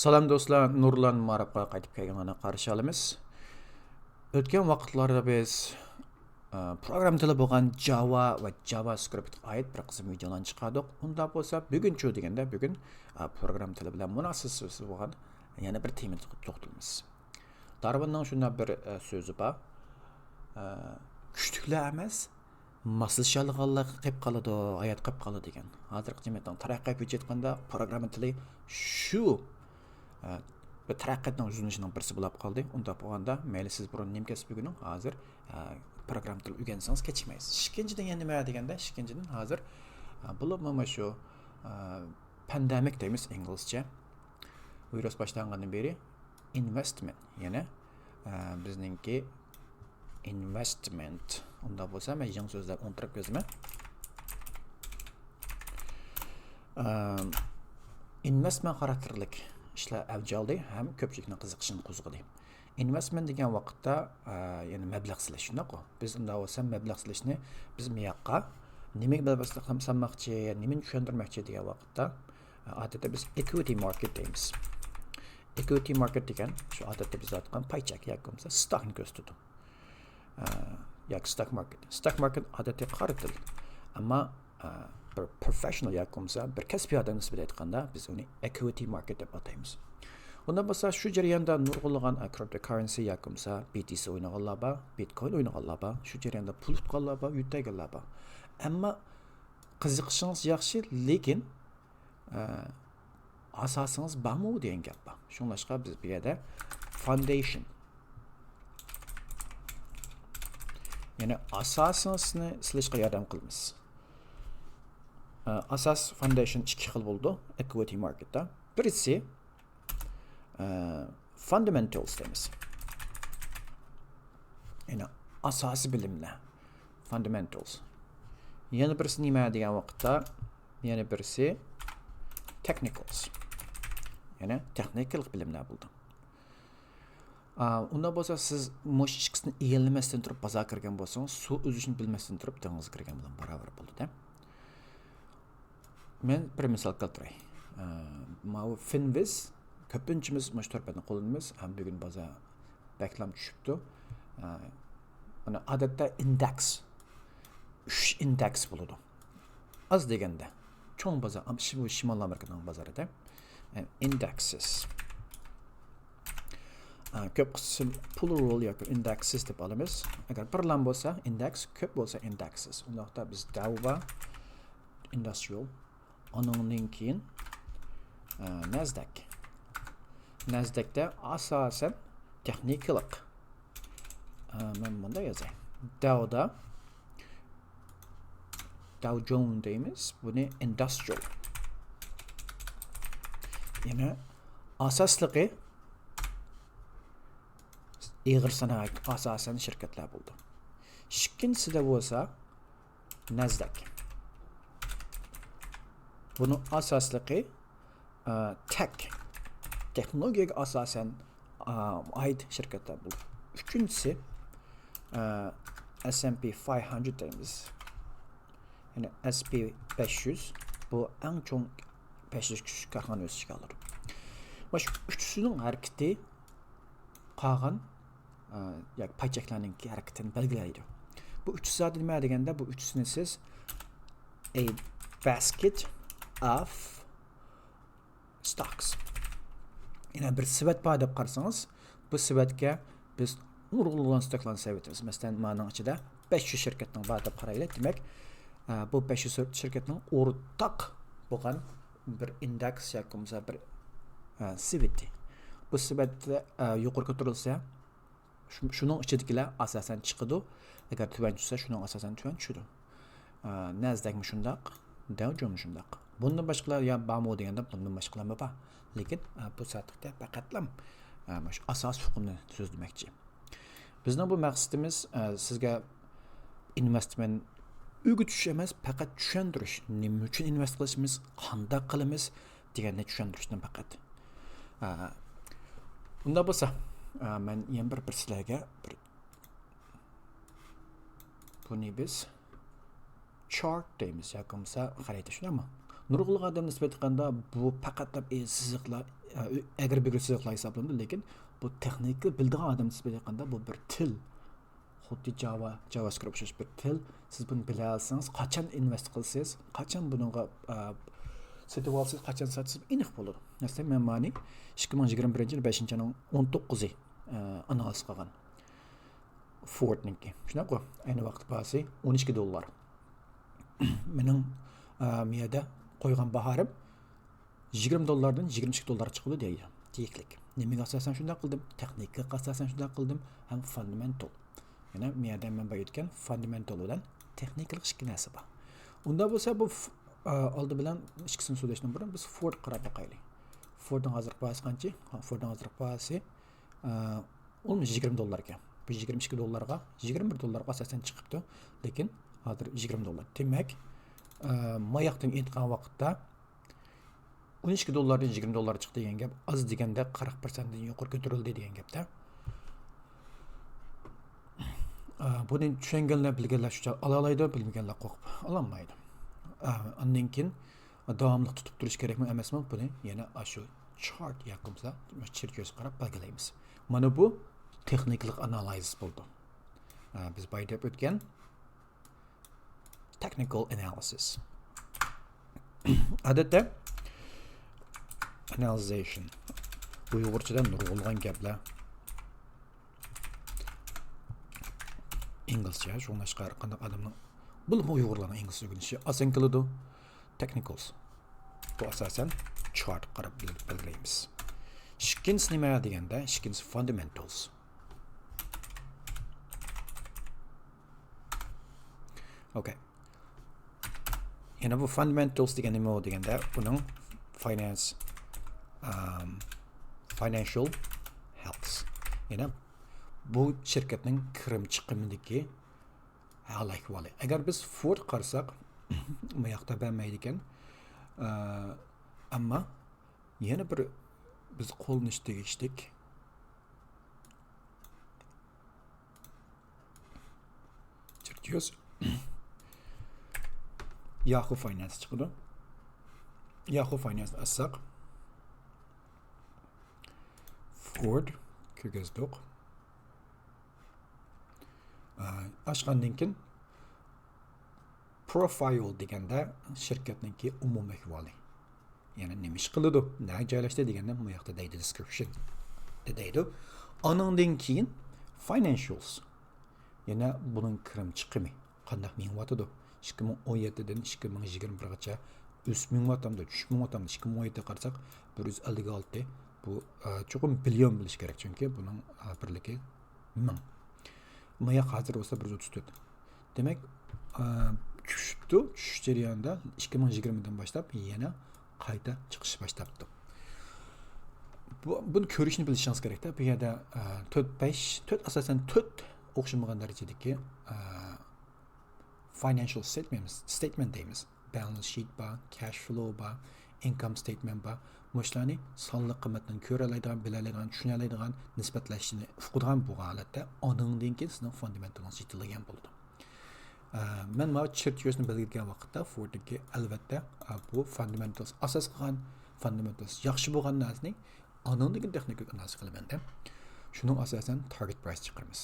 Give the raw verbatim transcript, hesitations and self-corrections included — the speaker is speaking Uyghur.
سالام دوستلار، نۇرلان مائارىپقا قايتىپ كەلگەنلەرنى قارشى ئالىمىز. ئۆتكەن ۋاقىتلاردا بىز، ئە، پروگرامما تىلى بولغان جاۋا ۋە جاۋا سكرىپتقا ئائىت بىر قىسىم ۋىدېئولارنى چىقاردۇق. ئۇنداق بولسا، بۈگۈنچۇ دېگەندە، بۈگۈن، ئە، پروگرامما تىلى بىلەن مۇناسىۋەتلىك بولغان يەنە بىر تېمىغا توختىلىمىز. دارۋىننىڭ شۇنداق بىر، ئە، سۆزى بار. ئە، كۈچلۈكلەر ئەمەس، ماسلىشالىغانلار قېلىپ قالىدۇ، ھايات قېلىپ قالىدۇ دېگەن. ھازىرقى جەمئىيەتنىڭ تەرەققىي قىلىپ كېتىۋاتقاندا پروگرامما تىلى شۇ، ئە، بىر تەرەققىياتنىڭ يۈزلىنىشىنىڭ بىرسى بولۇپ قالدى. ئۇنداق بولغاندا، مەيلى سىز بۇرۇن نېمە كەسىپ ئۆگىنىڭ، ھازىر، ئە، پروگرامما تىلى ئۆگەنسىڭىز كەچىكمەيسىز. ئىككىنچىدىن يەنە نېمە دېگەندە، ئىككىنچىدىن ھازىر، ئە، بولۇپمۇ مانا شۇ، ئە، پاندېمىك دەيمىز ئىنگلىزچە. ۋىرۇس باشلانغاندىن بېرى ئىنۋېستمېنت، يەنى، ئە، بىزنىڭكى ئىنۋېستمېنت. ئۇنداق بولسا، مەن يېڭى سۆزلەر ئولتۇرۇپ يازىمەن. ئە، ئىنۋېستمېنت خاراكتېرلىك ئىشلار ئەۋج ئالدى ھەم كۆپچىلىكنىڭ قىزىقىشىنى قوزغىدى. ئىنۋېستمېنت دېگەن ۋاقىتتا، ئە، يەنى مەبلەغ سېلىش، شۇنداققۇ؟ بىز ئۇنداق بولسا مەبلەغ سېلىشنى بىز مۇياققا نېمىگە مەبلەغ سالماقچى، نېمىنى چۈشەندۈرمەكچى دېگەن ۋاقىتتا، ئادەتتە بىز ئىكۋىتى ماركېت دەيمىز. ئىكۋىتى ماركېت دېگەن شۇ ئادەتتە بىز ئېيتقان پاي چەك ياكى بولمىسا ستاكنى كۆرسىتىدۇ. ئە، ياكى ستاك ماركېت. ستاك ماركېت ئادەتتە قارا تىل. ئەمما، ئە، بىر پروفېشنال ياكى بولمىسا بىر كەسپىي ئادەم نىسبىتىدە ئېيتقاندا، بىز ئۇنى ئىكۋىتى ماركېت دەپ ئاتايمىز. ئۇنداق بولسا، شۇ جەرياندا نۇرغۇنلىغان، ئە، كرىپتو كاررېنسى ياكى بولمىسا بى تى سى ئوينىغانلار بار، بىتكوين ئوينىغانلار بار، شۇ جەرياندا پۇل ئۇتقانلار بار، يۆتەلگەنلەر بار. ئەمما قىزىقىشىڭىز ياخشى، لېكىن، ئە، ئاساسىڭىز بارمۇ دېگەن گەپ بار. شۇڭلاشقا بىز بۇ يەردە فاندېيشن، يەنى ئاساسىڭىزنى سېلىشقا ياردەم قىلىمىز. ئە، ئاساس، فاندېيشن ئىككى خىل بولىدۇ ئىكۋىتى ماركېتتا. بىرسى، ئە، فاندامېنتالز دەيمىز. يەنى ئاساسىي بىلىملەر. فاندامېنتالز. يەنە بىرسى نېمە دېگەن ۋاقىتتا، يەنە بىرسى تېخنىكالز. يەنى تېخنىكىلىق بىلىملەر بولىدۇ. ئا، ئۇنداق بولسا سىز مۇشۇ ئىككىسىنى ئىگىلىمەستىن تۇرۇپ بازارغا كىرگەن بولسىڭىز، سۇ ئۈزۈشنى بىلمەستىن تۇرۇپ دېڭىزغا كىرگەن بىلەن باراۋەر بولىدۇ-دە. مەن بىر مىسال كەلتۈرەي. ئە، ماۋۇ فىنۋىز كۆپىنچىمىز مۇشۇ تور بەتنى قوللىنىمىز. ھەم بۈگۈن بازار بەكلام چۈشۈپتۇ. ئە، مانا ئادەتتە ئىندېكس، ئۈچ ئىندېكس بولىدۇ. ئاز دېگەندە. چوڭ بازار، ئام-، شىم-، شىمالىي ئامېرىكىنىڭ بازىرىدا. ئە، ئىندېكسىز. ئە، كۆپ قىسىم پلۇرال ياكى ئىندېكسىز دەپ ئالىمىز. ئەگەر بىرلا بولسا ئىندېكس، كۆپ بولسا ئىندېكسىز. ئۇنداقتا بىز داۋ بار، ئىندۇسترىيال. ئۇنىڭدىن كېيىن، ئە، نەسدەك. نەسدەكتە ئاساسەن تېخنىكىلىق. ئە، مەن مۇنداق يازاي. داۋدا، داۋ جونس دەيمىز، بۇنى ئىندۇسترىيال. يەنى ئاساسلىقى ئېغىر سانائەتكە ئاساسەن شىركەتلەر بولىدۇ. ئىككىنچىسىدە بولسا نەسدەك. بۇنىڭ ئاساسلىقى، ئە، تېك، تېخنولوگىيەگە ئاساسەن، ئە، ئائىت شىركەتلەر بولىدۇ. ئۈچىنچىسى، ئە، ئېس ئەند پى فايىف ھەندرېد دەيمىز. يەنى ئېس پى بەش يۈز، بۇ ئەڭ چوڭ بەش يۈز كىشىلىك كارخانا ئۆز ئىچىگە ئالىدۇ. مانا شۇ ئۈچىسىنىڭ ھەرىكىتى قالغان، ئە، ياكى پاي چەكلەرنىڭكى ھەرىكىتىنى بەلگىلەيدۇ. بۇ ئۈچ زادى نېمە دېگەندە، بۇ ئۈچىسىنى سىز a basket of stocks. يەنى بىر سېۋەت بار دەپ قارىسىڭىز، بۇ سېۋەتكە بىز نۇرغۇنلىغان ستوكلارنى سېلىۋېتىمىز. مەسىلەن، مانىڭ ئىچىدە بەش يۈز شىركەتنىڭ بار دەپ قارايلى. دېمەك، ئە، بۇ بەش يۈز شىركەتنىڭ ئورتاق بولغان بىر ئىندېكس ياكى بولمىسا بىر، ئە، سېۋىتى. بۇ سېۋەت، ئە، يۇقىرى كۆتۈرۈلسە، شۇ-، شۇنىڭ ئىچىدىكىلەر ئاساسەن چىقىدۇ. ئەگەر تۆۋەن چۈشسە، شۇنىڭ ئاساسەن تۆۋەن چۈشىدۇ. ئە، نەسدەكمۇ شۇنداق، داۋ جونسمۇ شۇنداق. بۇندىن باشقىلار يا بارمۇ دېگەندە، بۇندىن باشقىلارمۇ بار. لېكىن، ئە، بۇ سائەتلىكتە پەقەتلا، ئە، مۇشۇ ئاساسىي ئۇقۇمنى سۆزلىمەكچى. بىزنىڭ بۇ مەقسىتىمىز، ئە، سىزگە ئىنۋېستمېنت ئۆگىتىش ئەمەس، پەقەت چۈشەندۈرۈش. نېمە ئۈچۈن ئىنۋېست قىلىشىمىز، قانداق قىلىمىز دېگەننى چۈشەندۈرۈشتىن پەقەت. ئە، ئۇنداق بولسا، ئە، مەن يەنە بىر، بىر سىلەرگە بىر، بۇنى بىز چارت دەيمىز ياكى بولمىسا خەرىتە، شۇنداقمۇ؟ نۇرغۇنلىغان ئادەم نىسبەتەن ئېيتقاندا، بۇ پەقەت ئە، سىزىقلار، ئە، ئەگرى بۈگرى سىزىقلار ھېسابلىنىدۇ، لېكىن بۇ تېخنىكا بىلىدىغان ئادەم نىسبەتەن ئېيتقاندا، بۇ بىر تىل. خۇددى جاۋا، جاۋاسكرىپت ئوخشاش بىر تىل. سىز بۇنى بىلەلىسىڭىز، قاچان ئىنۋېست قىلىسىز، قاچان بۇنىڭغا، ئە، سېتىۋالىسىز، قاچان ساتىسىز، ئېنىق بولىدۇ. مەسىلەن، مەن مانى ئىككى مىڭ يىگىرمە بىرىنچى يىل بەشىنچى ئاينىڭ ئون توققۇزى، ئە، ئانالىز قىلغان. فوردنىڭكى. شۇنداققۇ؟ ئەينى ۋاقىت باھاسى ئون ئىككى دوللار. مېنىڭ، ئە، مىيەدە قويغان باھارىم يىگىرمە دوللاردىن يىگىرمە ئىككى دوللارغا چىقىدۇ دەيدۇ. تېگىكلىك. نېمىگە ئاساسەن شۇنداق قىلدىم؟ تېخنىكىغا ئاساسەن شۇنداق قىلدىم. ھەم فاندامېنتال. يەنە مىيەدە مەن بايا ئۆتكەن فاندامېنتال بىلەن تېخنىكىلىق ئىككى نەرسە بار. ئۇنداق بولسا بۇ ف-، ئە، ئالدى بىلەن ئىككىسىنى سۆزلەشتىن بۇرۇن بىز فورد قاراپ باقايلى. فوردنىڭ ھازىرقى باھاسى قانچە؟ ھا، فوردنىڭ ھازىرقى باھاسى، ئە، ئون يىگىرمە دوللار ئىكەن. بۇ يىگىرمە ئىككى دوللارغا، يىگىرمە بىر دوللارغا ئاساسەن چىقىپتۇ. لېكىن ھازىر يىگىرمە دوللار. دېمەك، ئە، ماياقتىن ئېيتقان ۋاقىتتا ئون ئىككى دوللاردىن يىگىرمە دوللار چىقتى دېگەن گەپ، ئاز دېگەندە قىرىق پىرسەنتتىن يۇقىرى كۆتۈرۈلدى دېگەن گەپتە. ئە، بۇنى چۈشەنگەنلەر، بىلگەنلەر شۇ چاغ ئالالايدۇ، بىلمىگەنلەر قورقۇپ ئالالمايدۇ. ئە، ئاندىن كېيىن داۋاملىق تۇتۇپ تۇرۇش كېرەكمۇ ئەمەسمۇ؟ بۇنى يەنە ئاشۇ چارت ياكى بولمىسا چېرتيوژغا قاراپ بەلگىلەيمىز. مانا بۇ تېخنىكىلىق ئانالىز بولىدۇ. ئە، بىز بايا دەپ ئۆتكەن technical analysis. ئادەتتە، analyzation. ئۇيغۇرچىدا نۇرغۇنلىغان گەپلەر. ئىنگلىزچە، شۇڭلاشقا ھەر قانداق ئادەمنىڭ، بولۇپمۇ ئۇيغۇرلارنىڭ ئىنگلىزچە ئۆگىنىشى ئاسان كېلىدۇ. Technicals. بۇ ئاساسەن چارت قاراپ بىل-، بەلگىلەيمىز. ئىككىنچىسى نېمە دېگەندە، ئىككىنچىسى fundamentals. ئوكەي. يەنە بۇ fundamentals دېگەن نېمە دېگەندە، بۇنىڭ finance، ئام، financial health. يەنە بۇ شىركەتنىڭ كىرىم چىقىمىدىكى ھال ئەھۋالى. ئەگەر بىز فورد قارىساق، ماياقتا بەرمەيدىكەن. ئە، ئەمما يەنە بىر بىز قوللىنىش تېگىشلىك چېرتيوژ Yahoo Finance چىقىدۇ. Yahoo Finance ئاچساق، فورد كىرگۈزدۇق. ئا، ئاچقاندىن كېيىن profile دېگەندە شىركەتنىڭكى ئومۇمىي ئەھۋالى. يەنى نېمە ئىش قىلىدۇ، نەگە جايلاشتى دېگەندە بۇ ياقتا دەيدۇ description دەيدۇ. ئانىڭدىن كېيىن financials. يەنە بۇنىڭ كىرىم چىقىمى قانداق مېڭىۋاتىدۇ؟ ئىككى مىڭ ئون يەتتىدىن ئىككى مىڭ يىگىرمە بىرگىچە ئۆسۈپ مېڭىۋاتامدۇ، چۈشۈپ مېڭىۋاتامدۇ؟ ئىككى مىڭ ئون يەتتىگە قارىساق، بىر يۈز ئەللىك ئالتە. بۇ، ئە، چوقۇم بىليون بولۇشى كېرەك، چۈنكى بۇنىڭ، ئە، بىرلىكى مىڭ. ماياق ھازىر بولسا بىر يۈز ئوتتۇز تۆت. دېمەك، ئە، چۈشۈپتۇ، چۈشۈش جەريانىدا ئىككى مىڭ يىگىرمىدىن باشلاپ يەنە قايتا چىقىش باشلاپتۇ. بۇ، بۇنى كۆرۈشنى بىلىشىڭىز كېرەكتە. بۇ يەردە، ئە، تۆت، بەش، تۆت، ئاساسەن تۆت ئوخشىمىغان دەرىجىدىكى، ئە، financial statement، statement دەيمىز. Balance sheet بار، cash flow بار، income statement بار. مۇشۇلارنى سانلىق قىممەتتىن كۆرەلەيدىغان، بىلەلەيدىغان، چۈشىنەلەيدىغان، نىسبەتلەشنى ئۇقىدىغان بولغان ھالەتتە، ئانىڭدىن كېيىن سىزنىڭ فاندامېنتىلىڭىز يېتىلگەن بولىدۇ. ئە، مەن ماۋۇ چېرتيوژنى بەلگىلىگەن ۋاقىتتا فوردنىڭكى، ئەلۋەتتە، ئە، بۇ فاندامېنتالس ئاساس قىلغان، فاندامېنتالس ياخشى بولغان نەرسىنى ئانىڭدىن كېيىن تېخنىكىلىق ئانالىز قىلىمەن دە. شۇنىڭ ئاساسەن target price چىقىرىمىز.